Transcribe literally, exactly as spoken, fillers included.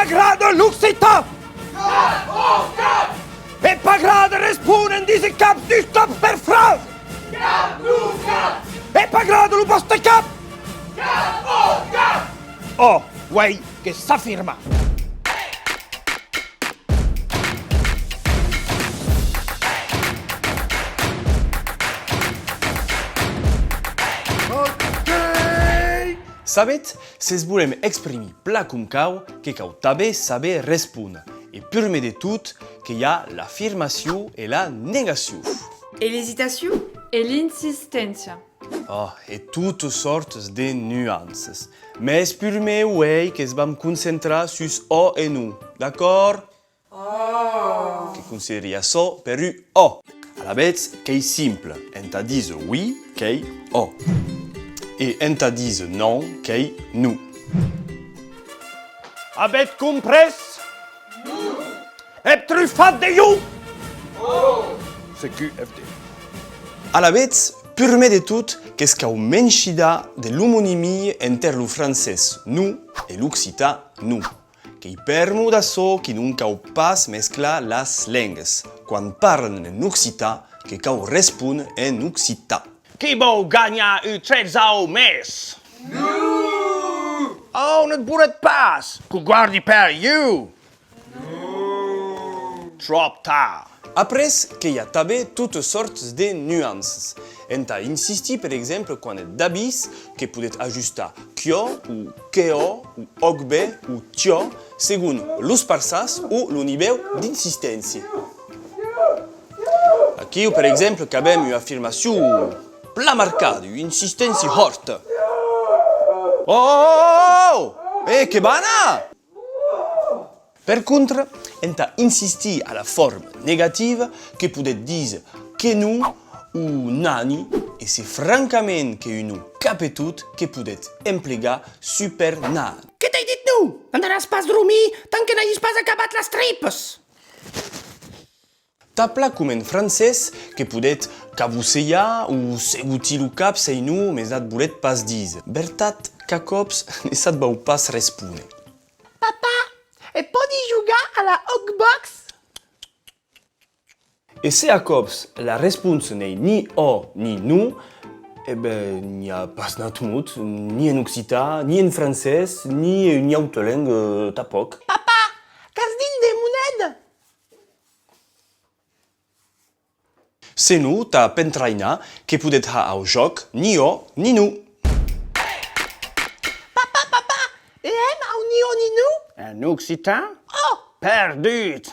Agrada l'occitan! Cap o cap! E pas agrada respóner en dise caps dus còps per frasa! Cap o cap! E pas agrada lo vòste cap! Cap o cap! Ò, uèi que s'afirma! Ok! Sabetz, se's volèm exprimir plan com cau, que cau tanben saber respóner. E purmèr de tot, que i a l'afirmacion e la negacion. E l'esitacion? E l'insisténcia. Ò, e totas sòrtas de nuanças. Mès purmèr uèi que's vam concentrar sus ò e non, d'acòrd? Ò! Que consideri açò per un ò. Alavetz, qu'ei simple, entà díser oui, qu'ei ò. E entà díser non, qu'ei non. Avètz comprés? Non! Ep trufat de jo! Ò! C Q F D. Alavetz, purmèr de tot, que's cau m'enshidar de l'omonimia enter lo francés non e l'occitan non. Qu'ei per'mor d'açò qui non cau pas mesclar las lengas. Quan parlan en occitan, que cau respóner en occitan. Qui vòu ganhar un trezau mes? Non! Ò, ne't voletz pas! Que'u guardi per jo! Non! Tròp tard! Après, que i a tanben totas sòrtas de nuanças. Entà insistir, per exemple, quan eth dabís, que podetz ajustar quiò o queò o òc ben o tiò, segon los parçans o lo nivèu d'insisténcia. Aquiu, per exemple, qu'avem ua afirmacion plan marcada, ua insisténcia hòrta. Ò, ò, ò, ò! E que bana! Per contra, entà insistir a la forma negativa, que podetz díser que non o nani, e se francament que un non cap e tot, que podetz emplegar super nan. Que t'èi dit non! Andaràs pas dromir tant que n'ages pas acabat las tripas! Tà plan com en francés, que podetz cabossejar o segotir lo cap, seinon, mès n'at voletz pas díser. Vertat qu'a còps ne sat vau pas respóner. Papà, e pòdi jogar a la Hawkbox? E se a còps la responsa n'ei ni ò ni non, e ben, n'i a pas nat mot, ni en occitan, ni en francés, ni en ua auta lenga, eh, tanpòc. Papà, qu'as dit de moneda? Senon, tà pentrainar, que podetz har au jòc ni ò ni non. Papà, papà, e hèm au ni ò ni non? En occitan? Ò! Perdut!